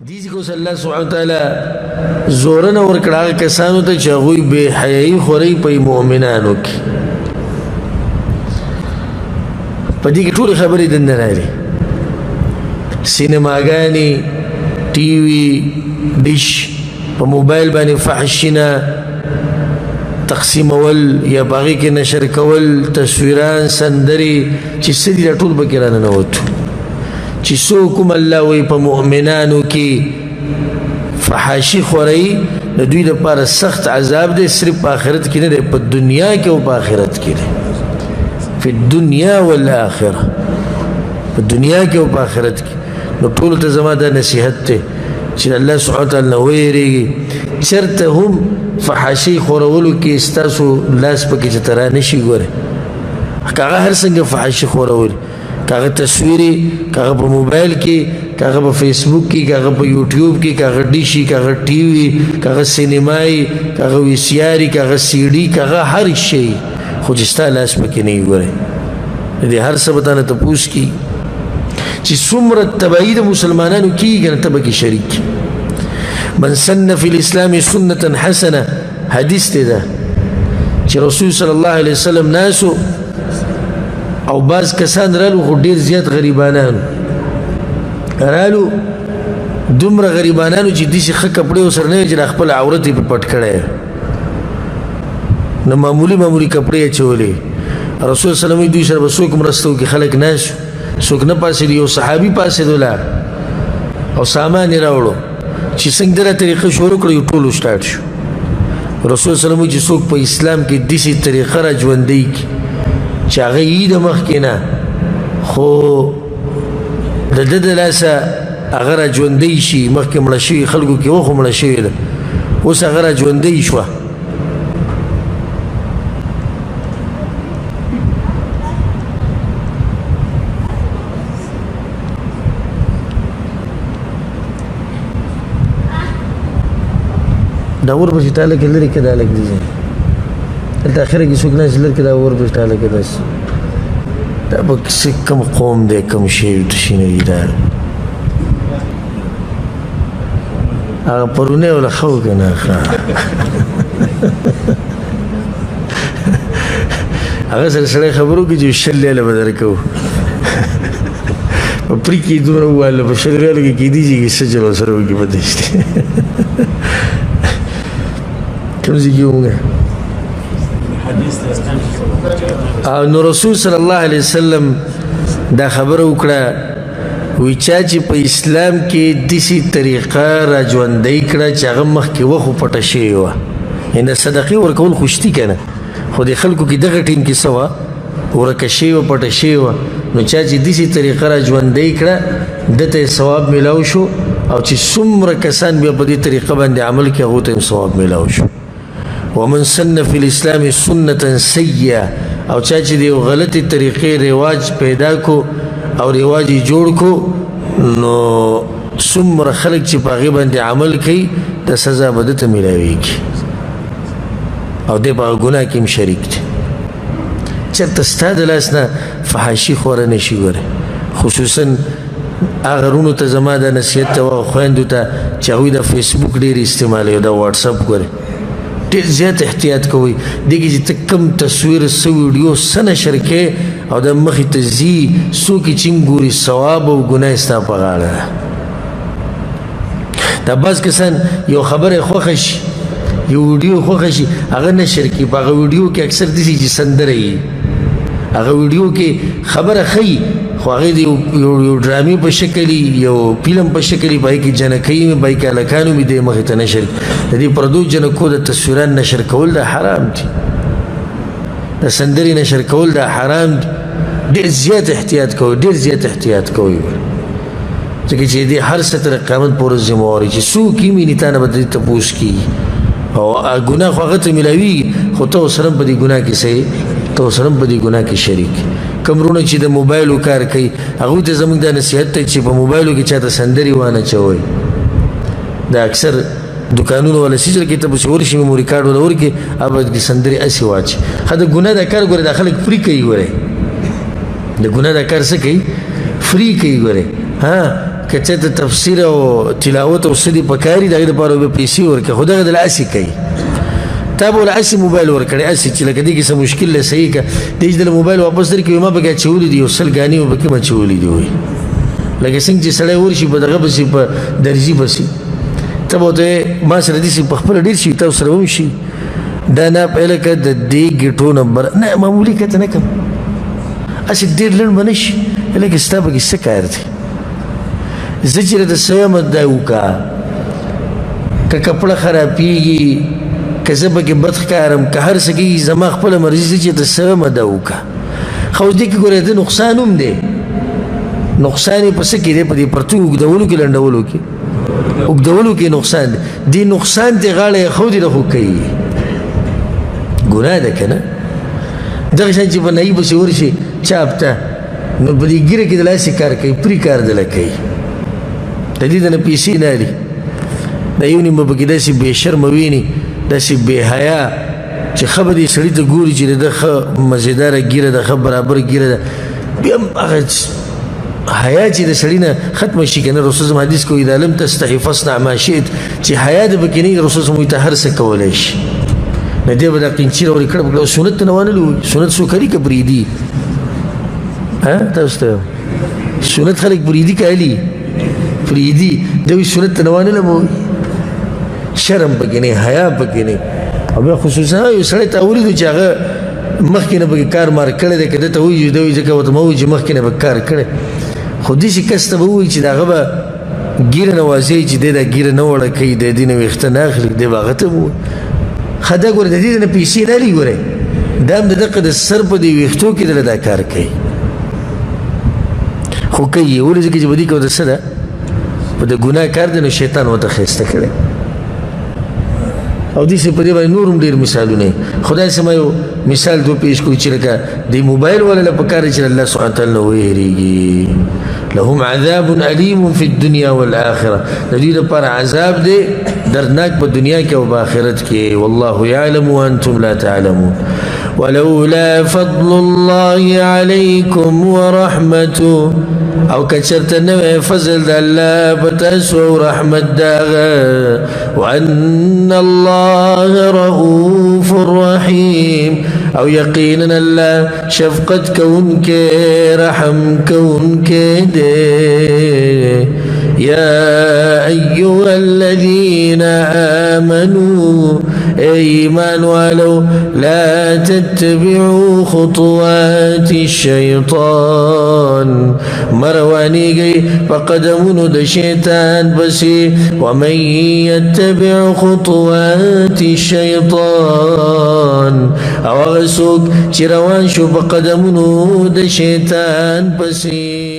دې ځکه اوس الله سبحانه وتعالی زورنه ورکړه هغه کسانو ته چې هغوی بې حیایي خوري په مؤمنانو کې. په دې کې ټولې خبرې دننه راغلي، سینماګانې، ټي وي، ډیش، په موبایل باندې فحشینه تقسیمول یا په هغې کې نشر کول، تصویران، سندرې چې څه دي دا ټول پکې راننوتو. چې څوک هم الله وایي په مؤمنانو کې فحاشي خوري، د دوی دپاره سخت عذاب دی، صرف په آخرت کې نه دی، په دنیا کې او په آخرت کې دی. فی الدنیا والآخرة، په دنیا کې او په آخرت کې. نو ټولو ته زما دا نصیحت دی چې الله سبحانه وتعالی نه ویرېږي، چېرته هم فحاشي خورولو کې ستاسو لاس پکې چې ته را نه شي ګورې. که هغه هر څنګه فحاشي خورولي، که هغه تصویري، که هغه په موبایل کې، که هغه په فیسبوک کې، که هغه په یوټیوب کې، که هغه ډیشي، که هغه ټي وي، که هغه سینمایي، که هغه وي سي آر، که هغه سي ډي، که هغه هر شی، خو چې ستا لاس پکې نه وي ګورې، د دې هر څه به تا نه تپوس کېږي. چې څومره تباهي د مسلمانانو کېږي که نه، ته به کې شریک. من سن فی الاسلام سنة حسنه، حدیث دی ده چې رسول صلی الله علیه وسلم ناسو او بعض کسان رالو، خو ډېر زیات غریبانان رالو، دومره غریبانانو چې داسې ښه کپړې ورسره نه وې چې د خپل عورت یې پرې پټ کړی، نو معمولي معمولي کپړې یې اچولې. رسول صلی الله علیه وسلم دوی سره به څوک مرسته وکړي، خلک ناست څوک نه پاڅېدو، یو صحابي پاڅېدو لاړ او سامان یې راوړو. چې څنګه دغه طریقه شروع کړو، یو ټولو سټارټ شو. رسول صلی الله علیه وسلم چې څوک په اسلام کې داسې طریقه را ژوندۍ کړي چې هغه یې د مخکې نه، خو د ده د لاسه هغه را ژوندۍ شي، مخکې مړه شوي خلکو کې وه خو مړه شوې ده، اوس هغه را ژوندۍ شوه. دا ور پسې تاله کې لرې که دا لږ دي، دلته اخره کې څوک ناست لرې که دا ور پسې تاله کې داسې. دا به څه کوم قوم دی، کوم شی څه شي نه دي. دا هغه پرونی ولا ښه وکړه نه ښه، هغه سره سړی خبرو کې چې 20 ریاله به درکوو، په پري کې دومره وواله، په 20 ریالو کې کېدی شي چې څه چل ورسره وکړي پته نشته. کوم ځای کې وو؟ نو رسول صلی الله علیه وسلم دا خبره وکړه، وی چا چې په اسلام کې داسې طریقه را ژوندۍ کړه چې هغه مخکې وه خو پټه شوې وه، یعنې د صدقې ورکول خو شتي که نه، خو د خلکو کې دغه ټیم کې څه وه، ورکه شوې وه، پټه شوې وه. نو چا چې داسې طریقه را ژوندۍ کړه، ده ته یې ثواب میلاو شو، او چې څومره کسان بیا په دې طریقه باندې عمل کوي هغو ته هم ثواب میلاو شو. ومن سن فی الاسلام سنة سیئة، او چا چې د یو غلطې طریقې رواج پیدا کو او رواج یې جوړ کو، نو څومره خلک چې په هغې باندې عمل کوي د سزا به ده ته میلاویږي، او دی په هغه ګناه کې هم شریک دی. چېرته ستا د لاس نه فحاشي خوره نه شي ګورې، خصوصا هغه وروڼو ته زما دا نصیحت ته، هغه خویندو ته چې هغوی د فیسبوک ډېر استعمالوي، دا واټساپ ګورې، ډېر زیات احتیاط کوئ. دې کې چې ته کوم تصویر، څه ویډیو، څه نشر کوې او د مخې ته ځي، څوک یې چې هم ګوري، ثواب او ګناه یې ستا په غاړه ده. دا بعض کسان یو خبره یې خوښه شي، یو ویډیو خوښه شي، هغه نشر کړي. په هغه ویډیو کې اکثر داسې چې سندره یي، هغه ویډیو کې خبره ښیي، خو هغې د یو ډرامې په شکل یي، یو فلم په شکل یي، په هغې کې جنکۍ وي، په هغې کې هلکان وي، دې مخې ته نشر کړي. د دې پردو جنکو د تصویران نشر کول دا حرام دي، د سندرې نشر کول دا حرام دي. ډېر زیات احتیاط کوئ، ډېر زیات احتیاط کوئ، ځکه چې دې هر څه تر قیامت پورې ذمهواري چې څوک یې ویني تا نه به دې تپوس کېږي، او ګناه خو هغه ته میلاویږي، خو ته ورسره هم په دې ګناه کې څه یې، ته ورسره هم په دې ګناه کې شریک. کوم وروڼه چې د موبایلو کار کوي، هغوی ته زموږ دا نصیحت دی چې په موبایلو کې چاته سندرې وانه چوئ. دا اکثر دکانونو والا څه چل کې ته پسې ورشي، میموري کارډ ولا ورکړي، هغه به کې سندرې هسې واچوي. ښه د ګناه دا کار ګورې دا خلک فري کوي، ګورې د ګناه دا کار څه کوي، فري کوي ګورې. ها که چېرته تفسیر او تلاوت او څه دي پکاري د هغې دپاره به پیسې ورکړي، خو دغه دله هسې کوي. تا به ورله هسې موبایل ورکړی، هسې چې لکه دې کې څه مشکل دی صحیح که دی چې دله موبایل واپس درکړي، ما پکې اچولي دي، یو 100 ګانې مې پکې اچولي دي. وایي لکه څنګه چې سړی ورشي په دغه پسې، په درزي پسې، ته به ورته وایې ما سره داسې په خپله ډېر شي، تاسو سره هم شي. دا نه په لکه د دې ګټو نه بر نه معمولي کته نه کوم، هسې ډېر لنډ به نه شي، لکه ستا پکې څه کار دی؟ زه چې راته څه وایم دا وکړه، که کپړه خرابېږي، که زه پکې بد ښکارم، که هر څه کېږي، زما خپله مرضي، زه چې راته څه وایم دا وکړه. خو دې کې ګوره د نقصان هم دی. نقصان یې په څه کې دی؟ په دې پرتوګ اوږدولو کې، لنډولو کې، اوږدولو کې نقصان دی. دې نقصان ته غاړه یې ښودې ده، خو کوي ګناه ده که نه؟ دغه شان چې په نایي پسې ورشي چاپ ته، نو په دې ږیره کې د لاسې کار کوي، پرې کار دله کوي، د دې نه پیسې نه لري. دا یو نیم به پکې داسې بې شرمه ویني، داسې بې حیا چې ښه به دې سړي ته ګوري چې د ده ښه مزېداره ږیره ده، ښه برابر ږیره ده، بیا هم هغه حیا چې د سړي نه ختمه شي که نه. رسول الله حدیث کوي اذا لم تستحي فاصنع ما شئت، چې حیا د پکې نه وي، رسول الله ته هر څه کولی شي. نه دی به دا قینچي راوړي کړه به کړه، سنت ته نه وانه لوي، سنت څوک کوي که پرېږدي؟ ها تاسو ته سنت خلک پرېږدي که هلي پرېږدي؟ دی وایي سنت ته نه وانه لموي، شرم پکې نه، حیا پکې نه. او بیا خصوصا یو سړی ته ولیدو چې هغه مخکې نه پکې کار مار کړی دی، که ده ته ووایي دی وایي ځکه ورته مه وایي چې مخکې نه پکې کار کړی، خو داسې کس ته به ووایي چې د هغه به ږیره نه واضح چې دی دا ږیره نه وړه کوي، دی دې نه ویښته نه اخلي، دی به هغه ته ووایي. ښه دا ګوره د دې نه پیسې نه لري، ګوره دا هم د دقه د سر په دې ویښتو کې دله دا کار کوي، خو کوي یې. ولې؟ ځکه چې په دې کې ورته څه ده، په د ګناه کار دی، نو شیطان ورته ښایسته کړی. او داسې په دې باندې نور هم ډېر مثالونه. خدای سم یو مثال دوه پیش کړو چې لکه د موبایل والا له پکار چې الله سبحانه وتعالی نه ووېرېږي. لهم عذاب أليم في الدنيا والآخرة، د دوی لپاره عذاب دی دردناک په دنیا کې او په آخرت کې. والله يعلم وأنتم لا تعلمون. ولولا فضل الله عليكم ورحمته، او که چېرته نوی فضل د الله په تاسو او رحمت د هغه، وأن الله رؤوف رحیم، او یقینا الله شفقت کوونکی رحم کوونکی دی. يا أيها الذين آمنوا، ایمان والو، لا تتبعوا خطوات الشيطان، مروانیږئ په قدمونو د شیطان پسې. ومن يتبع خطوات الشيطان، او هغه څوک چې روان شو په قدمونو د شیطان پسې.